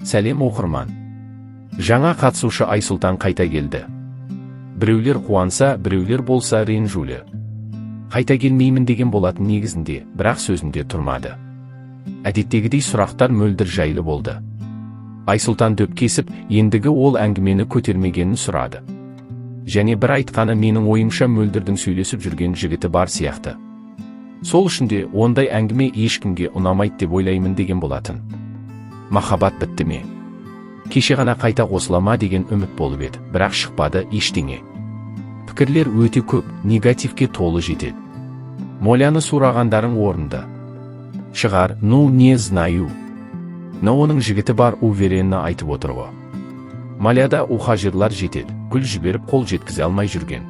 Сәлем, оқырман! Жаңа қатысушы Айсұлтан қайта келді. Біреулер қуанса, біреулер болса ренжулі. Қайта келмеймін деген болатын негізінде, бірақ сөзінде тұрмады. Әдеттегідей сұрақтар Мөлдір жайлы болды. Айсұлтан дөп кесіп, ендігі ол әңгімені көтермегенін сұрады. Және бір айтқаны: менің ойымша, Мөлдірдің сөйлесіп жүрген жігіті бар сияқты. Сол үшін де ондай әңгіме ешкімге ұнамайды деп ойлаймын деген болатын. Махаббат бітті ме? Кеше ғана қайта қосыла ма деген үміт болып еді, бірақ шықпады ештеңе. Пікірлер өте көп, негативке толы жетеді. Моляны сұрағандарың орынды шығар, ну, не знаю. Но оның жігіті бар, уверенно айтып отыр ғой. Моляда ухажерлар жетеді, гүл жіберіп, қол жеткізе алмай жүрген.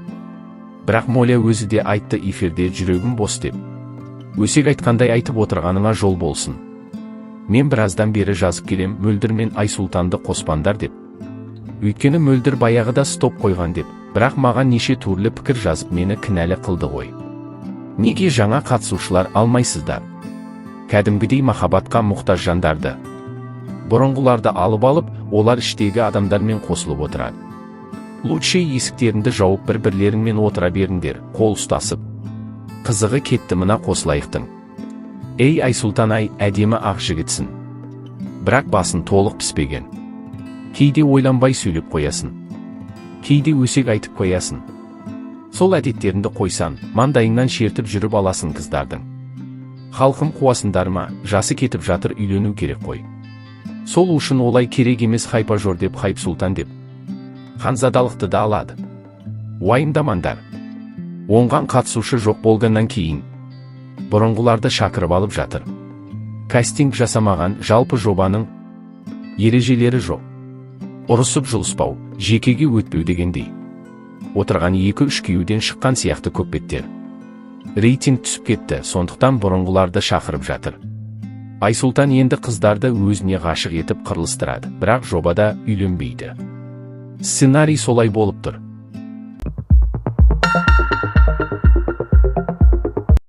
Бірақ Моля өзі де айтты эфирде, жүрегім бос деп. Өсек айтқандай айтып отырғаныңа жол болсын. Мен біраздан бері жазып келем, Мөлдір мен Айсұлтанды қоспандар деп. Өйткені Мөлдір баяғыда стоп қойған деп, бірақ маған неше түрлі пікір жазып, мені кінәлі қылды ғой. Неге жаңа қатысушылар алмайсыздар? Кәдімгідей махаббатқа мұқтаж жандарды. Бұрынғыларды алып алып, олар іштегі адамдармен қосылып отырады. Лучше есіктеріңді жауып, бір-бірлеріңмен отыра беріңдер, қол ұстасып. Қызығы кетті мына қосылайықтың. Ей, Айсұлтан ай, әдемі ақ жігітсің. Бірақ басын толық піспеген. Кейде ойланбай сөйлеп қоясың. Кейде өсек айтып қоясың. Сол әдеттеріңді қойсаң, маңдайыңнан шертіп жүріп аласың қыздардың. Халқым, қуасыңдар ма, жасы кетіп жатыр, үйлену керек қой. Сол үшін олай керек емес, хайпожор деп, хайп сұлтан деп. Ханзадалықты да алады. Уайымдамаңдар. Оңған қатысушы жоқ болғаннан кейін бұрынғыларды шақырып алып жатыр. Кастинг жасамаған, жалпы жобаның ережелері жоқ. Ұрысып жұлыспау, жекеге өтпеу дегендей. Отырған екі-үш күйеуден шыққан сияқты көкбеттер. Рейтинг түсіп кетті, сондықтан бұрынғыларды шақырып жатыр. Айсұлтан енді қыздарды өзіне ғашық етіп қырылыстырады, бірақ жобада үйленбейді. Сценарий солай болып тұр.